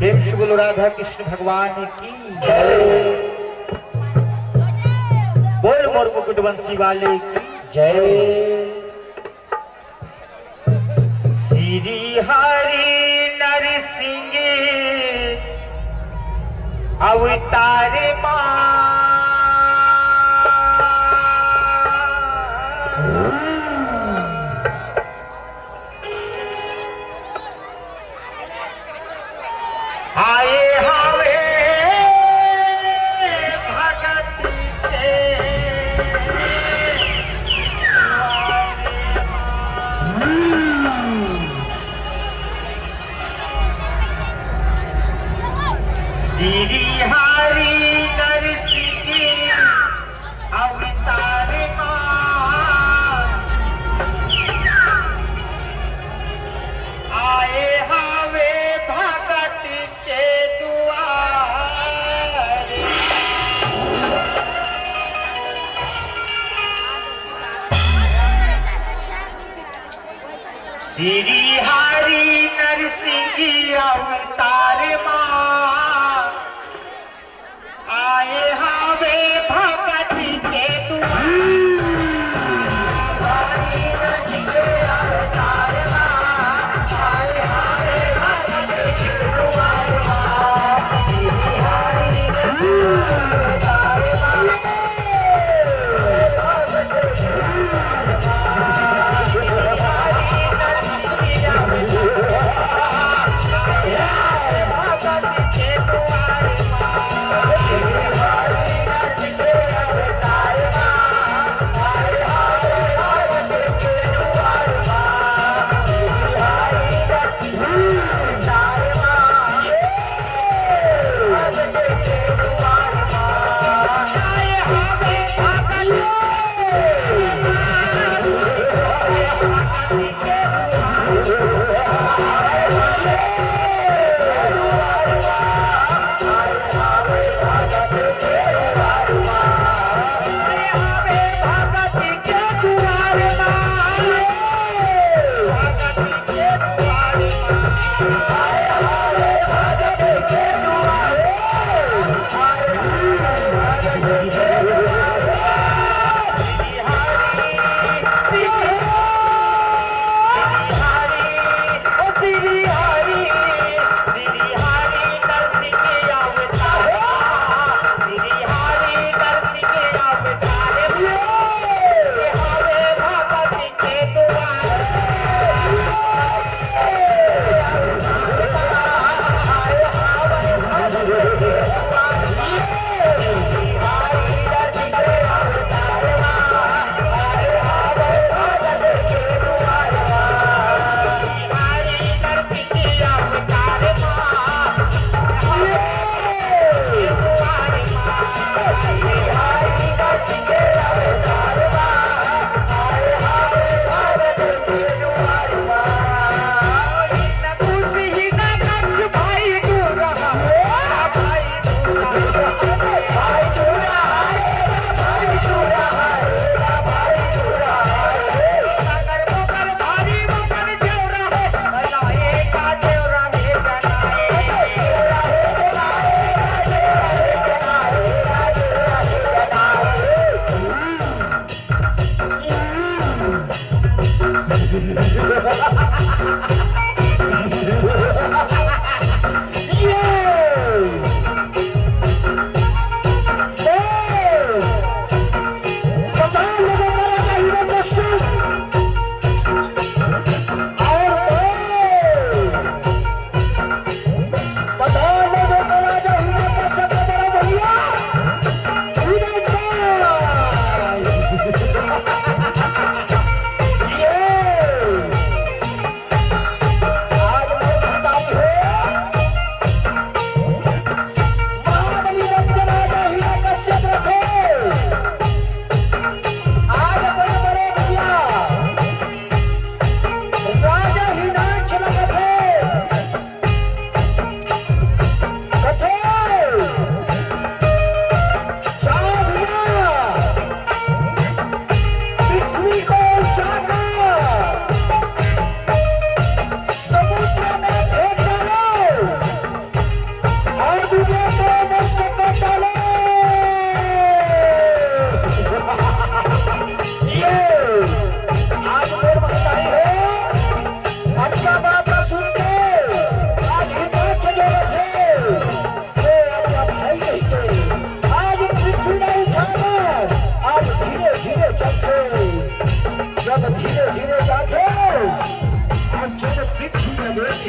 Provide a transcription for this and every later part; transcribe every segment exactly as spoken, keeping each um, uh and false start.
प्रेम से बोलो राधा कृष्ण भगवान की जय। बोल मोर मुकुट बंसी वाले की जय। श्री हरि नरसिंह अवतार मा। आए हवे भगत के श्री हरि नरसिंह अवतार मा। आए हवे भगत के दुआर। श्री हरि नरसिंह अवतार मा। आए हवे भगत के दुआर।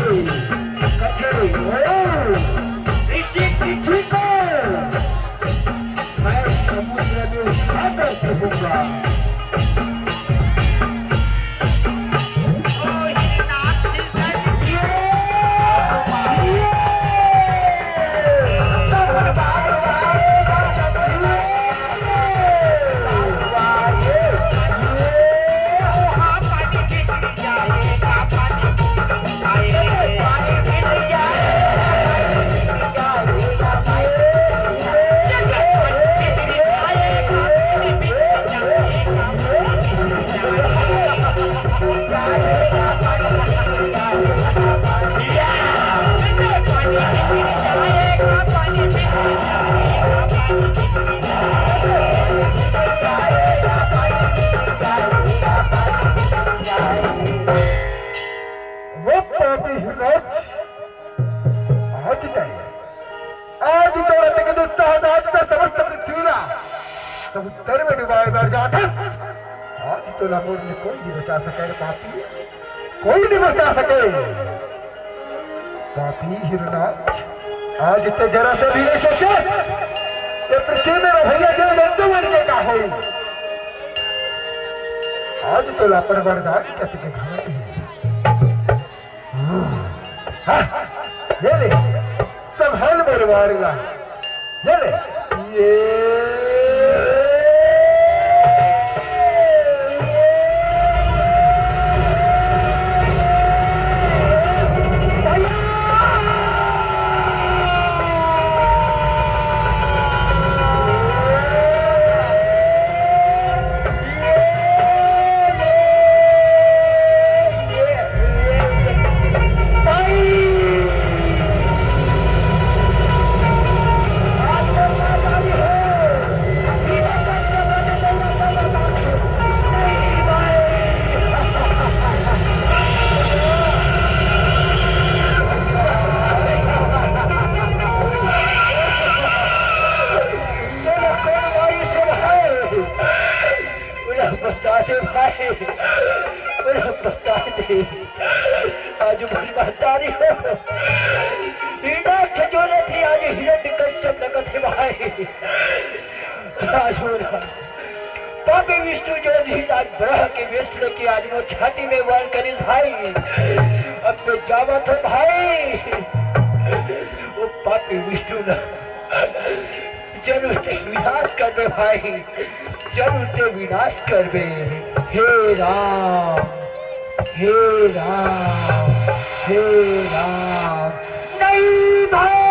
कथें, ओ, इसी पृथ्वी को मैं समुद्र में उठा कर फेंकूंगा। वो पापी हिरनाक्ष, आज तक, आज तो रतिक दुस्साहस, आज तो समस्त पृथ्वी ला समुद्र में डुबाए बर जात हस। आज तोला मोर ले कोई नहीं बचा सके रे पापी, कोई नहीं बचा सके। पापी हिरनाक्ष, आज तैं जरा से भी नहीं सोचे कि पृथ्वी में भैया जो जंतु मन के का होई। आज तोला अपन वरदान कति के घमंड हे। हाँ, ये ले, संभाल मोर वार ला। ये ले, ये। पूरा बता दे भाई, पूरा बता दे। आज मोर महतारी हो, हिरणाक्ष जो रथे, आज हिरण्यकश्यप लगत हे भाई। आज मोर पापी विष्णु जो रथे, आज बराह के वेश लेके आज मोर छाती में वार करिस भाई। अब तो जावत हो भाई, वो पापी विष्णु ना जरूर ते विनाश करबे भाई, जरूर ते विनाश करबे। हे राम, हे राम, हे राम। नहीं भाई।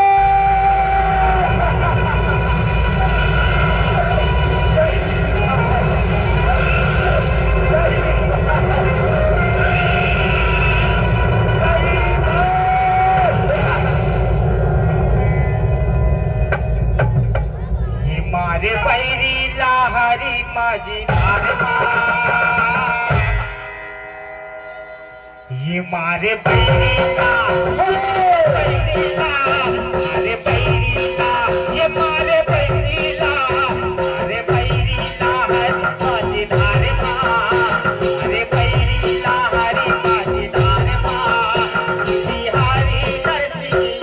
ये मारे बैरी ला हरी माझी धार मा। ये मारे बैरी ला, बैरी ला, अरे बैरी ला, ये मारे बैरी ला, अरे बैरी ला हरी माझी धार मा, अरे बैरी ला हरी माझी धार मा, बिहारी नरसिंह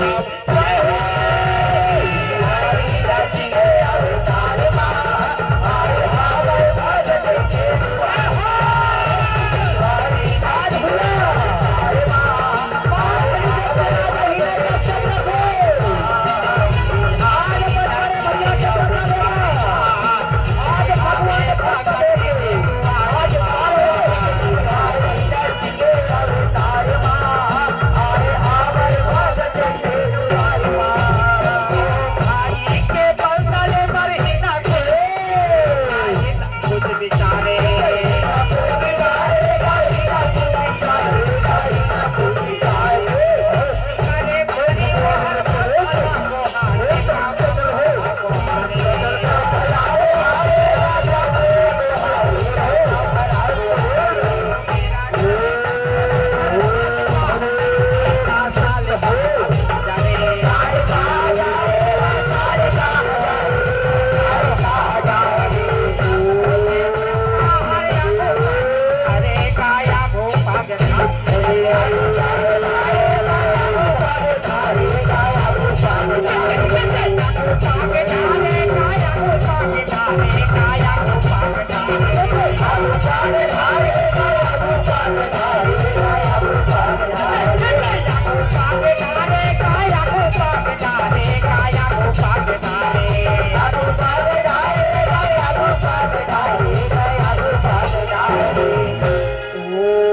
ओम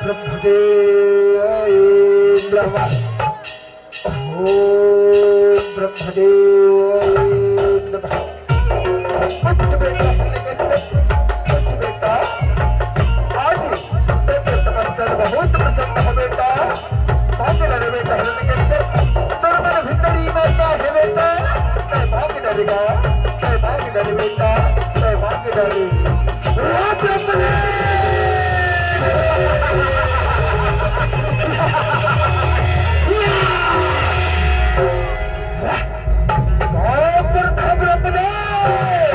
ब्रह्मदेवाय नमः। ओम ब्रह्मदेवाय नमः। उठ बेटा, उठ बेटा। आज तेरे तपस्या से बहुत प्रसन्न हो बेटा। भाग डरे बेटा, हिरण्यकश्यप। तोर मन भीतरी में का है बेटा? तै भाग डरे गा, तै भाग डरे बेटा, तै भाग डरे। ओ ब्रह्मदेव! पाँव पड़त हँव ब्रह्मदेव,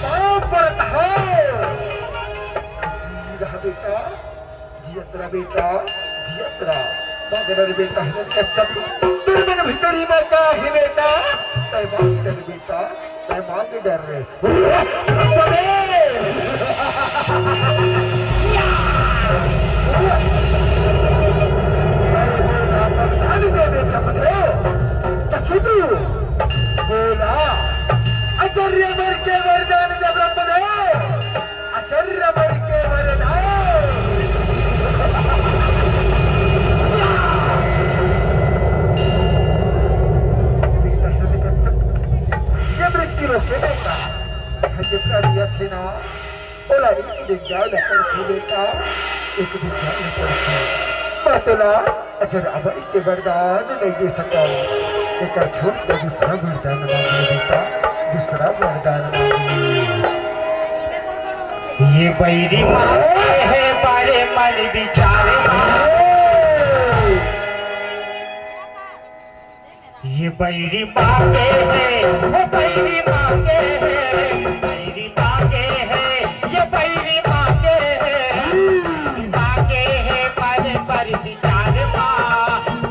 पाँव पड़त हँव। धीर रह बेटा, जियत रह बेटा, जियत रह। भाग डरे बेटा, हिरण्यकश्यप। तोर मन भीतरी में का है बेटा? तै भाग डरे बेटा, तै भाग डरे। बोला, आश्चर्य बर के वरदान दे ब्रह्मदेव, आश्चर्य बर के वरदान। ये मृत्यु रोके बेटा, ये प्राणी अखिना ओला एक दिन जाए ला पड़थे बेटा, एक दिन जाए ला पड़थे। मैं तोला अजर अमर के वरदान नइ दे सकंव। एकर छोड़ के दूसरा वरदान मांग ले बेटा, दूसरा वरदान मांग ले। ये बैरी मांगे हे बड़े मन बिचारे मांगे। ये बैरी मांगे हे, ओ बैरी मांगे हे, बैरी मांगे हे, ये बैरी मांगे हे, मांगे हे मन पर विचार मा,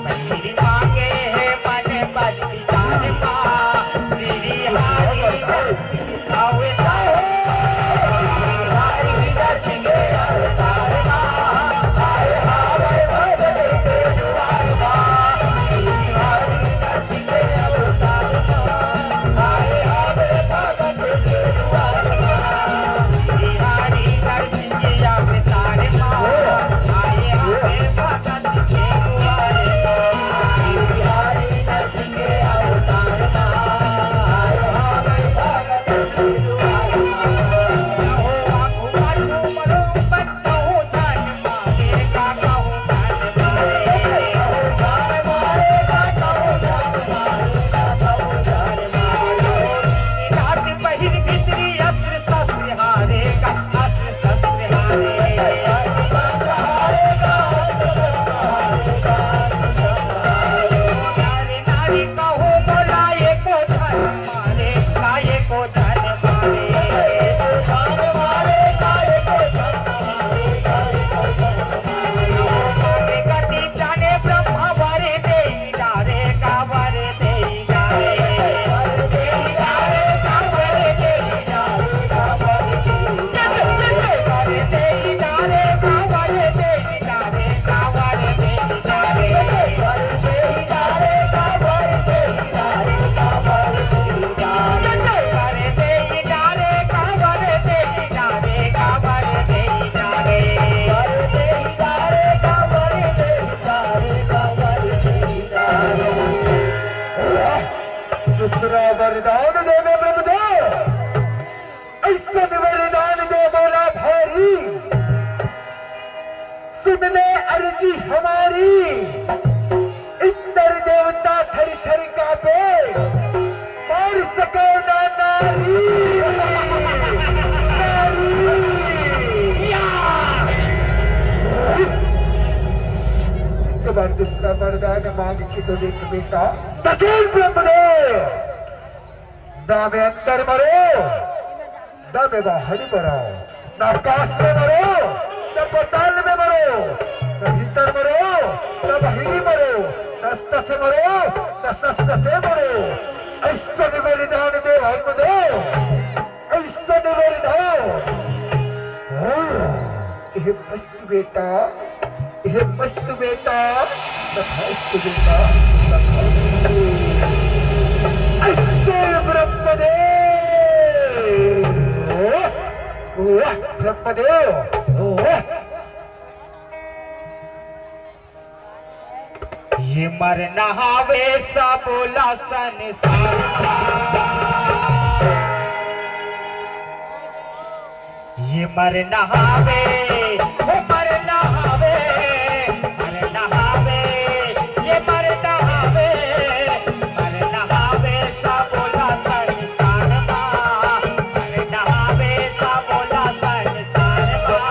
बैरी मांगे हे मन पर विचार मा, श्री हरि दूसरा वरदान देवे ब्रह्मदेव, अइसन वरदान दे मोला भारी, सुन ले अर्जी हमारी। इंद्र देवता थर थर कांपे, मार सके ना नारी। नारी। एक बार दूसरा वरदान मांग के तो देख बेटा। तकेल ब्रह्मदेव, ना में अंदर मरो, ना में बाहर मरो, ना आकाश में मरो, ना पाताल में मरो, ना भीतर मरो, ना बाहिरी मरो, ना तस मरो, न सस कसे मरो। अइसन बलिदान दे हे गुरुदेव, अइसन बलिदान। हाँ, ये मस्त बेटा, ये मस्त बेटा, तथास्तु बेटा, तथास्तु। अइसन ब्रह्मदेव, वाह, वाह, ब्रह्मदेव, वाह। ये मरना हावे सबो ला संसार। ये मरना हावे, वो मरना हावे, मरना हावे, ये मरना हावे, मरना हावे सबो ला संसार मा, मरना हावे सबो ला संसार मा।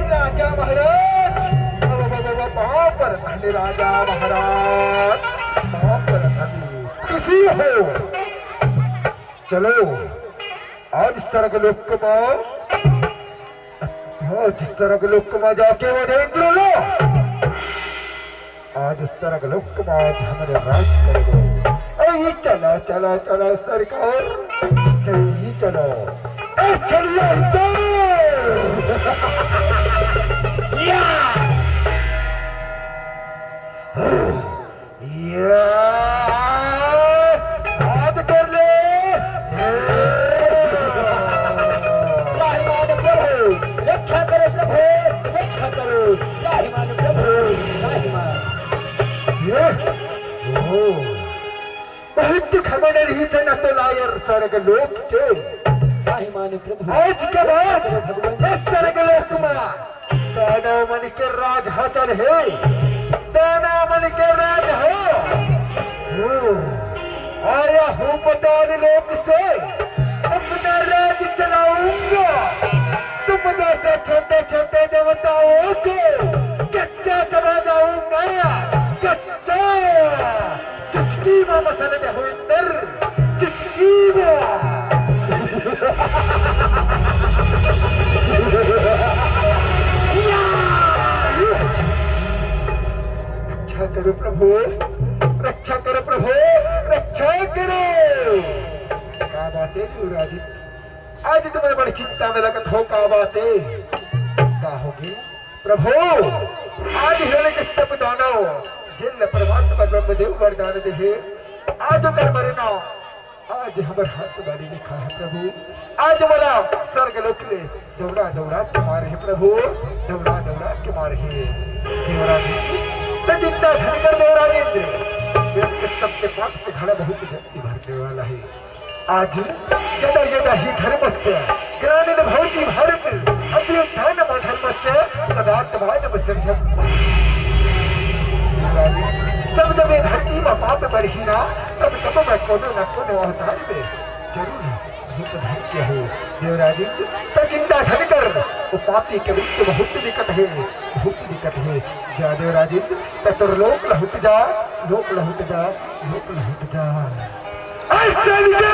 राजा महाराज, बाप रे, राजा महाराज, बाप रे, किसी हो? चलो, आज सरग लोक मा, आज सरग लोक मा जाके वो देख लो। आज सरग लोक मा हमरे राज करबो। अरे चलो, चलो, चलो सरकार, चलो, चलो। ए, चलो, चलो। या। या, हाथ कर ले। त्राहिमाम प्रभु, रक्षा करो प्रभु, रक्षा करो। त्राहिमाम प्रभु, त्राहिमाम। ये, ओ, बहुत खबर रही से न तो लायर स्वर्ग लोक के। त्राहिमाम प्रभु। आज के बाद इस स्वर्ग लोक में दानव मन के राज हासिल हे, दानव मन के राज हो। हो। आया हूँ पाताल लोक से, अपना राज चलाऊंगा। तुम जैसे छोटे छोटे देवताओं को कच्चा चबा जाऊंगा, कच्चा। चुटकी में मसल दे हुए अंदर, चुटकी में। या! अच्छा करो प्रभु, रक्षा करो प्रभु, रक्षा करो। का बात हे देवराज? आज तुमन बड़ चिंता में लगत हो, का बात हे? का होगे? प्रभु, आज हिरण्यकश्यप दानव, जेन ल परमात्मा ब्रह्मदेव वरदान देहे, आज ओकर मरना, आज हमर हाथ म लिखा हे प्रभु। आज मोला स्वर्ग लोक ले दौड़ा दौड़ा के मारही प्रभु, दौड़ा दौड़ा के मारही। देवराज, त चिंता झन कर देवराज इंद्र, हिरण्यकश्यप के पाप के घड़ा बहुत जल्दी भरने वाला हे। आज यदा यदा हि धर्मस्य ग्लानिर्भवति भारत, अभ्युत्थानमधर्मस्य तदात्मानमसृज्यते। जब जब ये धरती म पाप बढ़ही ना, तब तब मैं कोनो न कोनो अवतार में जरूर रूप धर के हूँ। देवराज इंद्र, त चिंता झन कर, वो पापी के मृत्यु बहुत निकट हे, बहुत निकट हे। जा देवराज इंद्र, त तोर लोक लहुट जा, लोक लहुट जा, लोक लहुट जा। ऐसे निकल!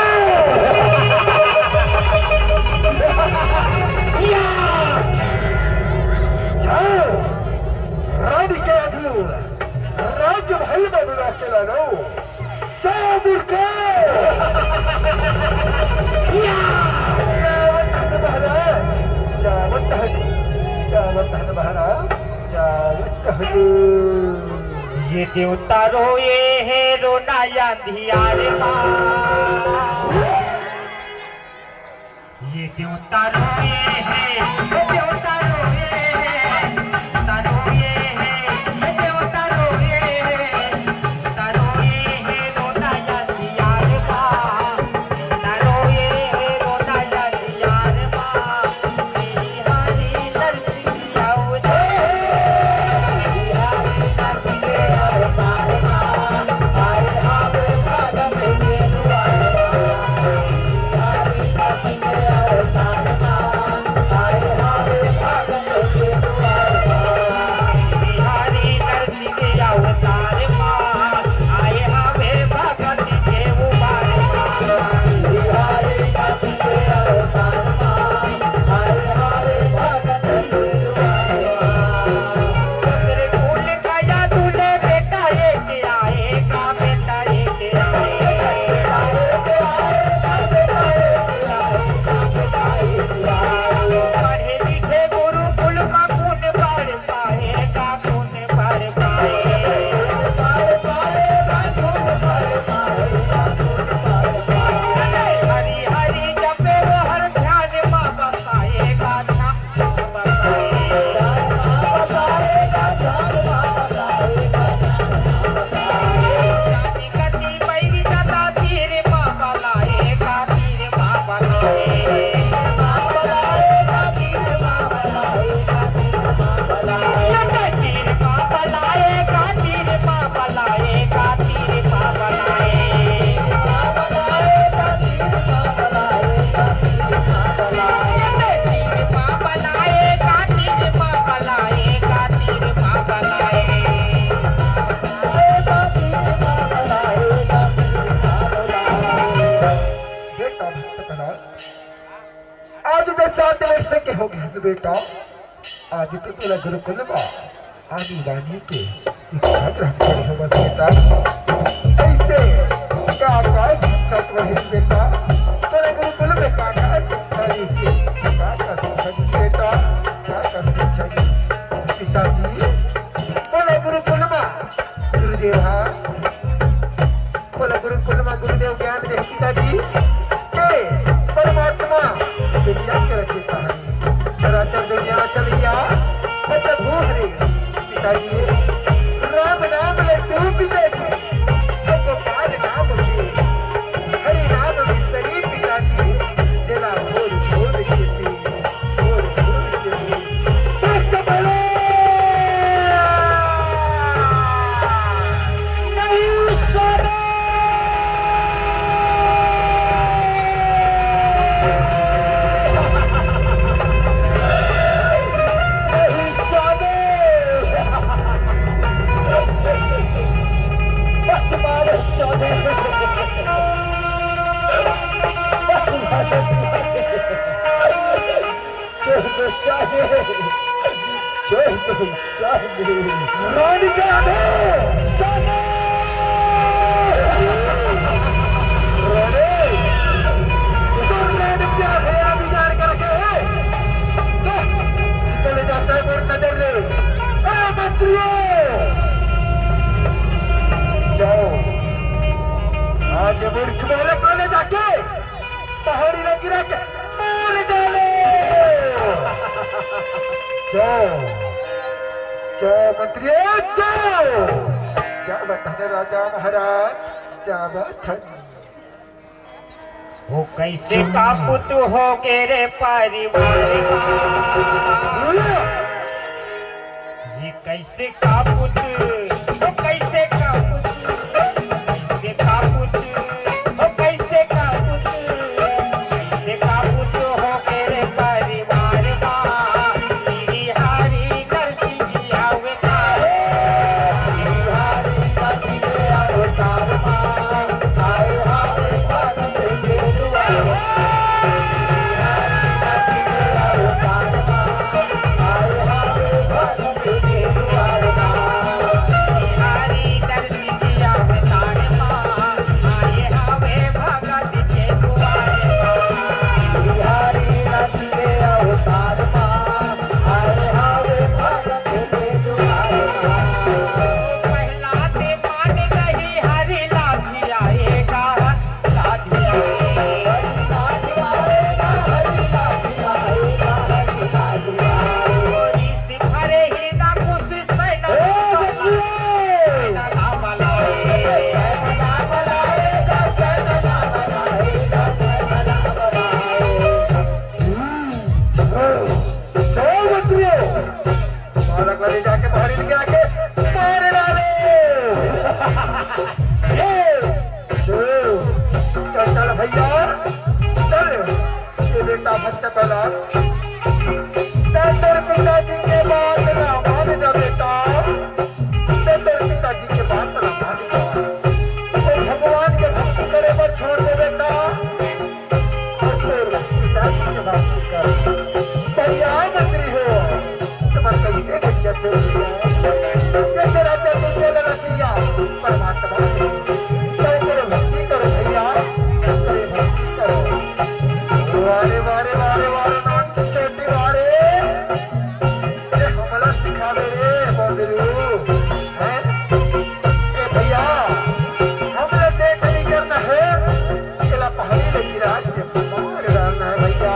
जाओ, रानी के अधीन राजमहल में बुला के लानो। जाओ मूर्खो! जावत हन महाराज, जावत हन, जावत हन महाराज, जावत हन। ये देवता रोए हे रोना अंधियार मा। ये देवता रोए हे, ये देवता रोए हे, देवता रोए हे, ये देवता रोए हे, देवता रोए हे, रोना अंधियार मा, देवता रोए हे, रोना अंधियार मा, श्री हरि दर्शन बेटा भक्त प्रहलाद, आज तो सात वर्ष के हो गए बेटा। आज तो तोला गुरुकुल मा आनी बानी के शिक्षा ग्रहण करे हो बेटा। ऐसे का आकाश छत वही बेटा, तोला गुरुकुल में का का शिक्षा दी से, का का शिक्षा दी बेटा, का का शिक्षा दी? पिताजी, बोले गुरुकुल मा गुरुदेव हा, बोला गुरुकुल मा गुरुदेव ज्ञान दे पिताजी। हे परमात्मा, दुनिया के रचयिता हे, चराचर दुनिया चलैया, हे प्रभु हरे। पिताजी, राम नाम ले तू पिताजी, हे गोपाल नाम ले, हरि नाम विसरी पिताजी, तेरा बोल छोड़ के पी। जय हो साहेब, जय हो साहेब। रानी के आदेश। ये मूर्ख बालक को ले जाके पहाड़ी में गिरा के मार डालो। जाओ, जाओ मंत्री, जाओ। क्या बताने राजा महाराज, क्या बात है। वो कैसे का पुत हो गे रे परिवार का? ये कैसे का पुत, वो कैसे का पुत, कैसे का पुत, वो कैसे का पुत, कैसे का पुत हो गे रे परिवार का? बिहारी नरसिंह जी आवे का? बिहारी नरसिंह जी आवे का? बालक ला ले जाके बाहर इनके आके मार डाले। ये, चल, चल भैया, चल। ये बेटा भक्त प्रहलाद, तेरे पिताजी के बात ना मान जा बेटा, तेरे पिताजी के बात ना मान जा। तो भगवान के भक्ति करे पर छोड़ दे बेटा। भैया मंत्री हो, तुम कैसे गंजत हो? ये तेरा चैतन्य लगा सिया, परमात्मा। जय करो, भक्ति करो भैया, करे भक्ति करो। वारे, वारे, वारे, वारे, नाम की चोटी वारे। ये हमला सिखा दे रे, बंदरू। हैं? ए भैया, हमला देख नहीं करना है। अकेला पहाड़ी ले गिरा के मार डालना है भैया,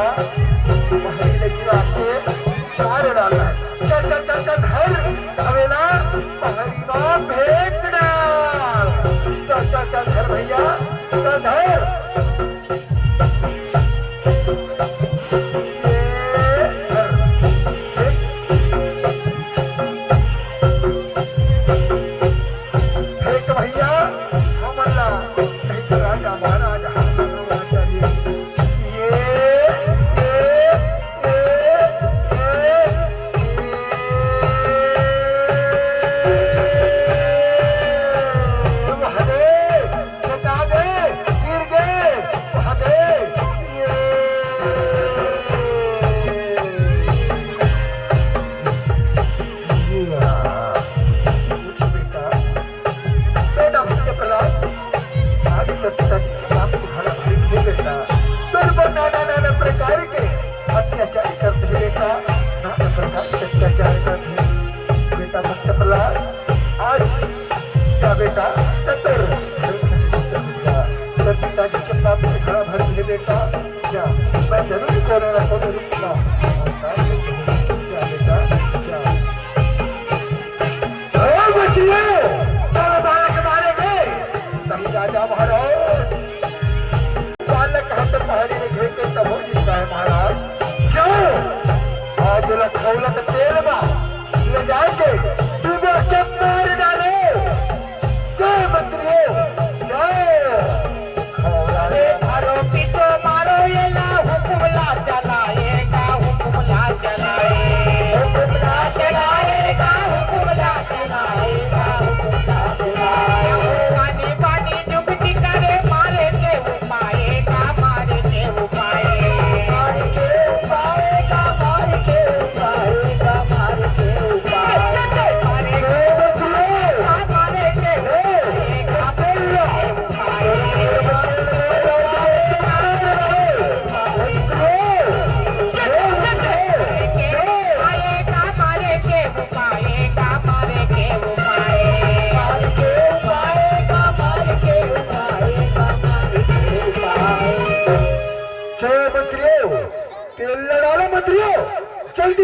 पहाड़ी ले गिरा के मार डालना है। चल, चल, चल, चल, धर, अवेला, पहाड़ी में फेंक डाल। चल, चल, चल, धर भैया, चल, धर। ये धर। फेंक भैया, हमन ला कहीं राजा महाराज हाथ में होना चाहिए। ये, ये, ये, ये, ये, महादेव, बचा दे, गिर गए, महादेव, ये। बेटा, बेटा, बेटा प्रहलाद, आज तक तक बाप तुम्हारा भाई है बेटा। तुम पर नाना नाना प्रकार के अत्याचार करते हैं बेटा, नाना प्रकार के अत्याचार करते हैं। बेटा भक्त प्रहलाद, आज का बेटा चतुर, तो पिताजी के पाप से खड़ा भर है बेटा। क्या मैं जरूर कोने ना कोने रुकूंगा? क्या बेटा, क्या? ओ बच्चियों, सब बालक मारे गए। तभी राजा महाराज बालक हाथ पहाड़ी में घेर के तब हो जिसका है महाराज। क्यों? आज लखौलक तेल में ले जाके डूबो के मार डालो। जय मंत्रियों, जय। अरे मारो पीटो मारो ये ला हुकुम ला चलाएगा।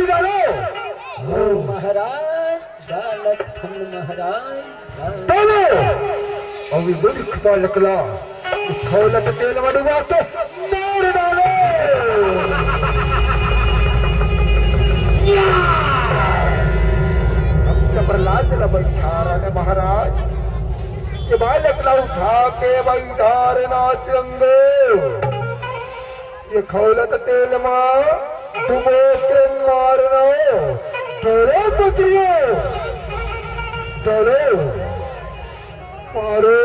डालो। ओ महाराज, डालत हन महाराज, डालत। डालो। अउ ये मूर्ख बालक ला, इस खौलत तेल में डुबा के मार डालो। या! भक्त प्रहलाद ला बैठा रहने महाराज, ये बालक ला उठा के बैठा रहना चंगो। ये खौलत तेल मा डुबो के मारना। डरो पुत्रियो, डरो, मारो,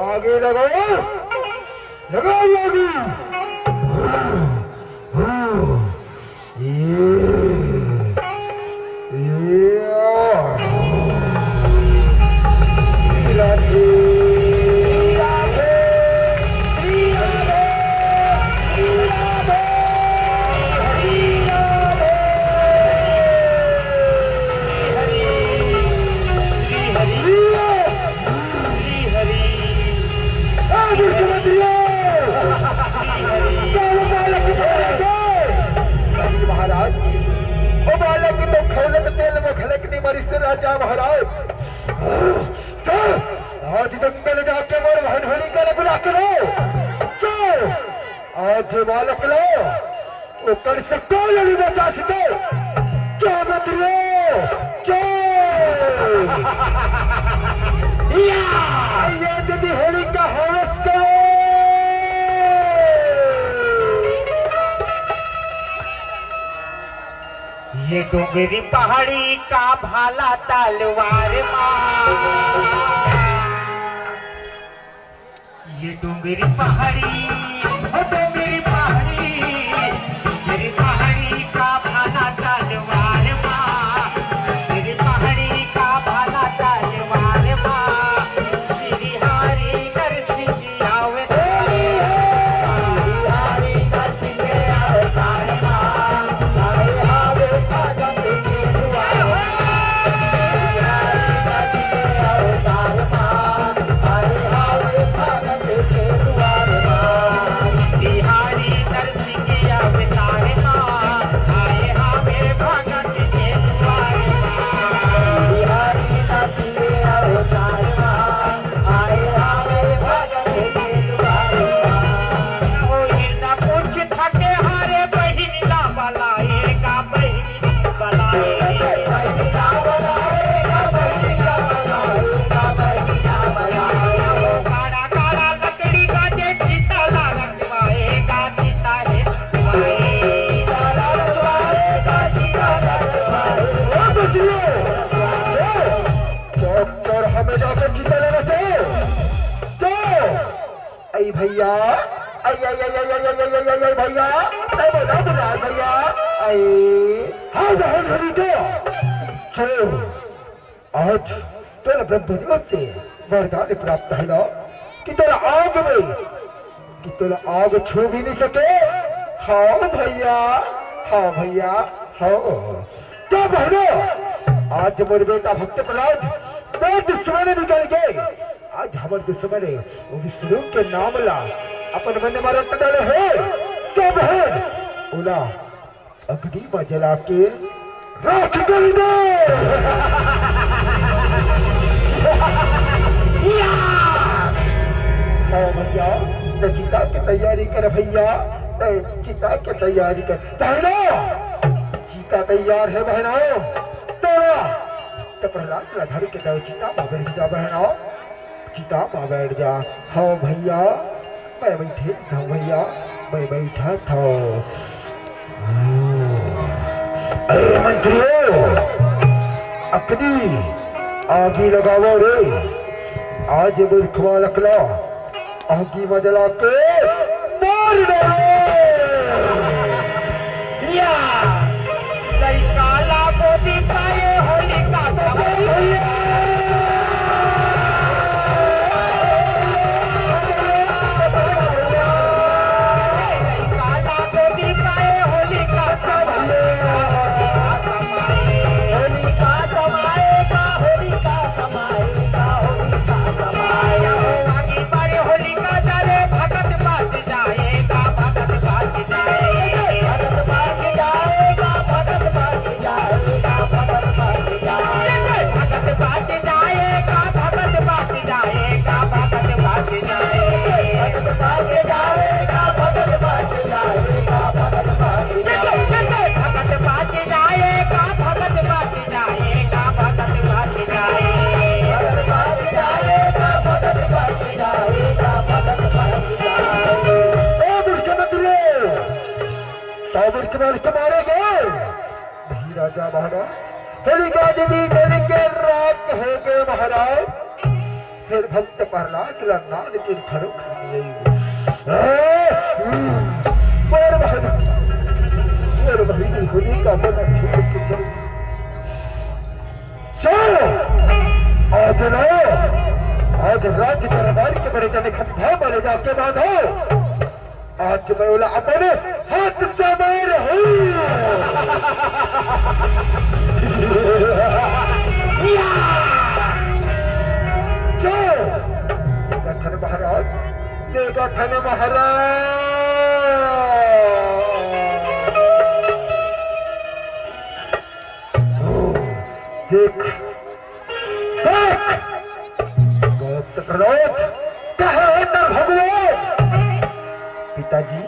आगी लगाओ, लगाओ आगी। ये, ये, श्री हरि। ए, मुख्यमंत्री, क्या वो बालक की खबर है? नहीं महाराज, वो बालक की तो खौलत तेल में घलक नहीं मरी से राजा महाराज। चल, आज जंगल जाके मोर बहन होलिका ला बुला के लो। चल, आज बालक लो। ओकर से कोई नहीं बचा सके। क्या मत रे? क्या? या! ये दीदी होली का हवस करो। ये डोंगरी पहाड़ी का भाला तलवार मा। ये डोंगरी पहाड़ी, ओ डोंगरी पहाड़ी, डोंगरी पहाड़ी का भाला तलवार मा, डोंगरी पहाड़ी का भाला तलवार मा, श्री हरि नरसिंह जी आवे। श्री हरि नरसिंह जी अवतार मा, आए आवे भगत के दुआर मा। डॉक्टर हमें जाकर चिता लेना चाहिए। तो आई भैया, आई, आई, आई, आई, आई, आई, आई, आई, आई, भैया, नहीं बोला, बोला, भैया, आई। हाँ, बहन हरी के। चलो, आज तोला ब्रह्म देव से वरदान प्राप्त है ना कि तोला आग में, कि तोला आग छू भी नहीं सके। हाँ भैया, हाँ भैया, हाँ। तो बहनों, आज मोर बेटा भक्त प्रहलाद मोर दुश्मन निकल गए। आज हमर दुश्मन है, वो विष्णु के नाम ला अपन मन में रट डाले है। तो बहन, ओला अग्नि में जला के राख कर दे। या! हाँ भैया, तो चिता के तैयारी कर भैया, तो चिता के तैयारी कर। पहला चिता तैयार है बहना, तेरा तो प्रहलाद ला धर के दो चिता में बैठ जा बहना, चिता में बैठ जा। हाँ भैया, मैं बैठे था भैया, मैं बैठा था। अरे मंत्रियों, अग्नि आगी लगावो रे, आज मूर्ख बालक ला आगी में जला के मार डालो। या! लइका ला गोदी पाए होलिका सवारी। लइका ला गोदी पाए होलिका सवारी। होलिका समाए का, होलिका समाए का, होलिका समाए। आगी बारे होलिका जले भगत बस जाए का, भगत मार के मारे गए। नहीं राजा महाराज, कलिका देवी जल के राख हो गए महाराज। फिर भक्त प्रहलाद ला नाद के खड़ो कर दिए। ए, पर भाई, पर भाई, होली का बना छोड़ के चल। चल, आज ना, आज राज दरबार के बड़े जाने खंभा मारे जाके बांधो। आज मैं ओला अपन हाथ से मार हूँ। या! जो! देखा थन महाराज, देखा थन महाराज। देख, देख, बहुत क्रोध कहे हे तोर भगवान। पिताजी,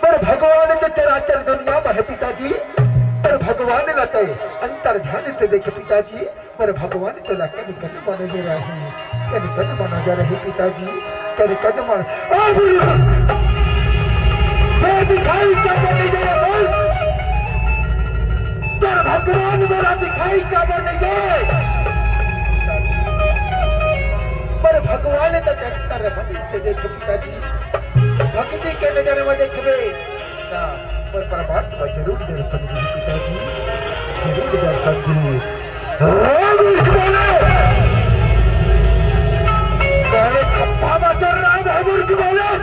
पर भगवान तो चराचर दुनिया में है पिताजी, पर भगवान ला तो अंतर्ध्यान से देख पिताजी, पर भगवान तो ला कन कन मनो जरे हे, कन कन मनो जरे हे पिताजी, कन कन मनो। ओ गुरु, ये दिखाई क्या बने ये बोल? तोर भगवान मोला दिखाई काबर नइ दे? पर भगवान त अंतर मन से देख पिताजी, भक्ति के नजर में देखबे, त मोर परमात्मा जरूर दर्शन दिही पिताजी, जरूर दर्शन दिही। राम इसको ले। अरे खप्पा बचर राम है, मूर्ख बालक।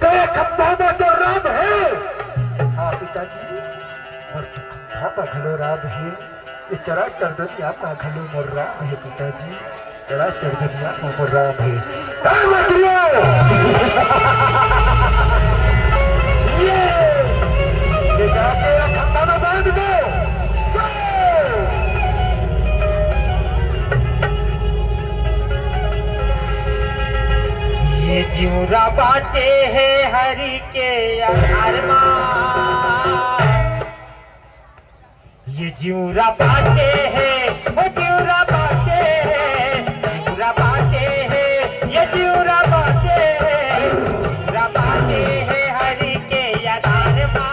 तेरे खंभा में तो राम है। हाँ पिताजी, मोर खंभा में घलो राम है। ये चराचर दुनिया में घलो मोर राम है पिताजी, चराचर दुनिया में मोर राम है। ए मत रो। ये, ये जाके ये खंभा में बांध दो। ये जिउरा बाँचे हे हरि के आधार मा। ये जिउरा बाँचे हे, ओ जिउरा बाँचे हे, जिउरा बाँचे हे, ये जिउरा बाँचे हे, जिउरा बाँचे हे हरि के आधार मा।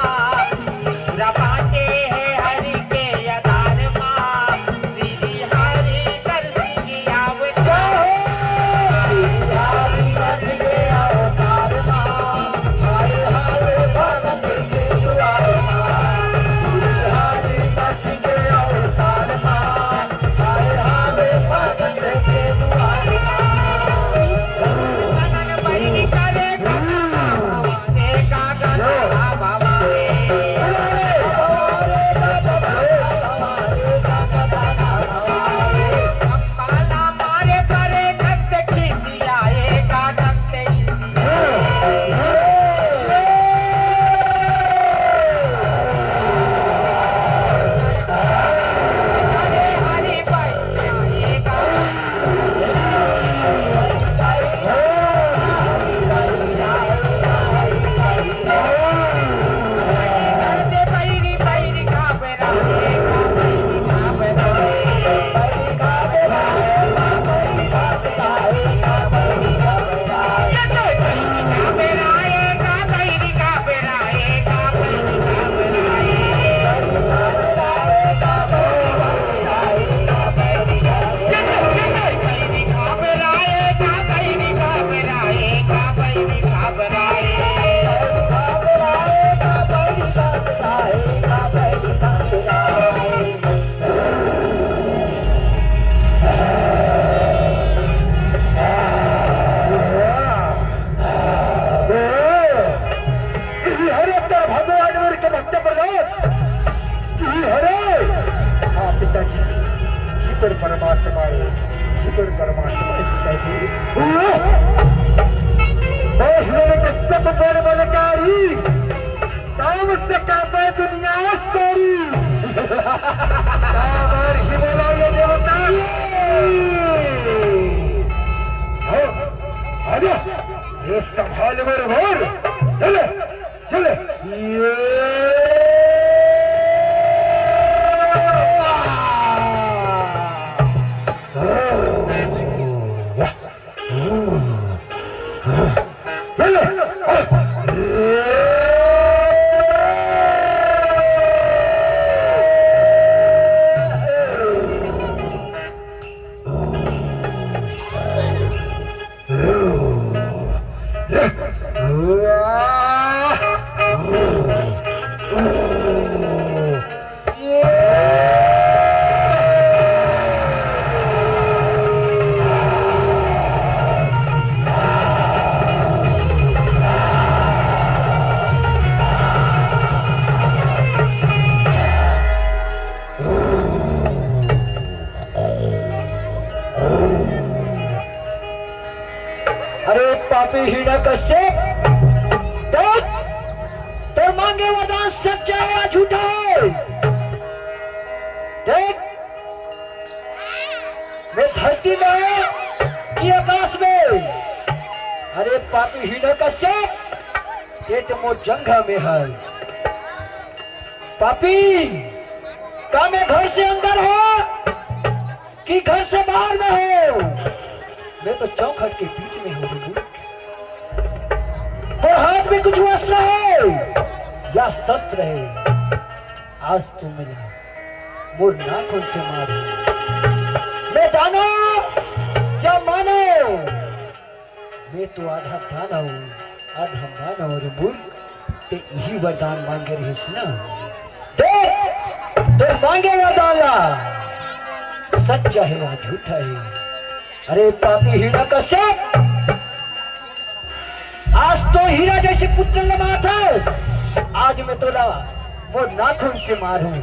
जिउरा बाँचे हे हरि के आधार मा। हरे तेरा भगवान मेरे के भक्त प्रहलाद। हरे, हाँ पिताजी, हे पर परमात्मा हे, हे पर परमात्मा हे पिताजी। बस मेरे के सब बल बलकारी, काम से कापे दुनिया सारी। काबर ही बोला ये देवता। हाँ, आजा, ये संभाल मेरे भार। चले। चले। चले। पापी हिरण्यकश्यप, देख, तोर मांगे वरदान सच्चा है या झूठा है? देख, मैं धरती में हूँ कि आकाश में? अरे पापी हिरण्यकश्यप, ये तो मोर जंघा में है। पापी, का मैं घर से अंदर हूँ कि घर से बाहर में हूँ? मैं तो चौखट के बीच में हूँ रे मूर्ख। और हाथ में कुछ अस्त्र है या शस्त्र है? आज तो मिला मोर नाखून से मार। मैं दानव या मानव? मैं तो आधा दानव, आधा मानव रे मूर्ख। ते इही वरदान मांगे रहिस ना। देख, तो मांगे वरदान ला, सच्चा है या झूठा है? अरे पापी हिरण्यकश्यप, आज तो हीरा जैसे पुत्र ला मारथस, आज मैं तोला मोर नाखून से मारूं।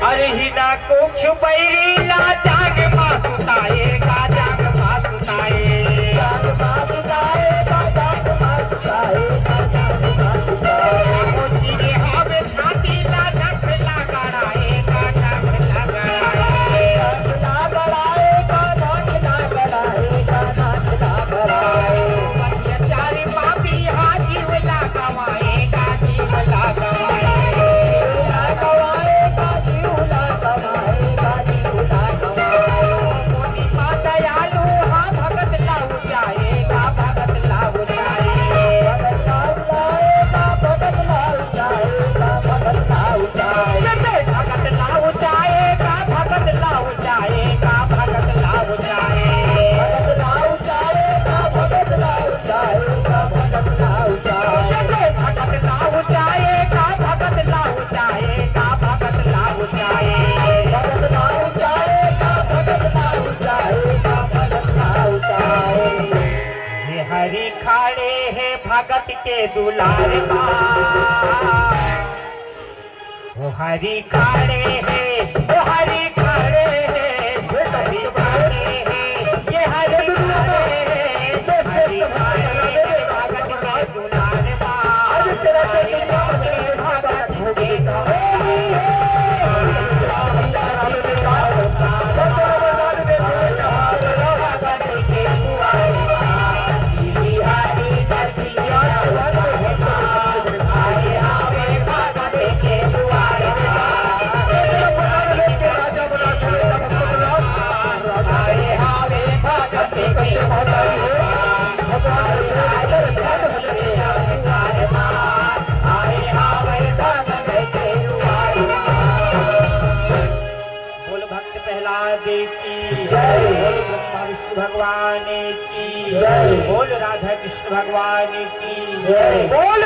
अरे हिना कुछ बैरी ला जाग मा सुताए, का जाग मा सुताए, जाग मा सुताए, का जाग मा सुताए, का जाग मा सुताए। ओ चिरे हवे छाती ला झक ला गड़ाए, का झक ला गड़ाए, झक ला गड़ाए, का झक ला गड़ाए, का झक ला गड़ाए। अत्याचारी पापी हा जीव ला गवाए, का जीव ला गवाए, जीव ला गवाए, का जीव ला गवाए, का जीव ला गवाए। कोनी मा दयालु हा भगत ला उचाए, का भगत ला उचाए, भगत ला उचाए, का भगत ला उचाए, का भगत ला उचाए। जय जय भगत ला उचाए, का भगत ला उचाए, का भगत ला उचाए, भगत ला उचाए, का भगत ला उचाए, का भगत ला उचाए। जय जय भगत ला उचाए, का भगत ला उचाए, का भगत ला उचाए, भगत ला उचाए, का भगत ला उचाए, का भगत ला उचाए। ये हरि खड़े हे भगत के दुलार मा। ओ हरि खड़े हे, ओ हरि खड़े हे, हरि खड़े हे, ये हरि खड़े हे, हरि खड़े हे, भगत के दुलार मा। आज तेरा चैतन्य भगत के दुलार मा। बोल भक्त प्रहलाद की जय। बोल ब्रह्मा विष्णु भगवान की जय। बोल राधा कृष्ण भगवान की जय। बोल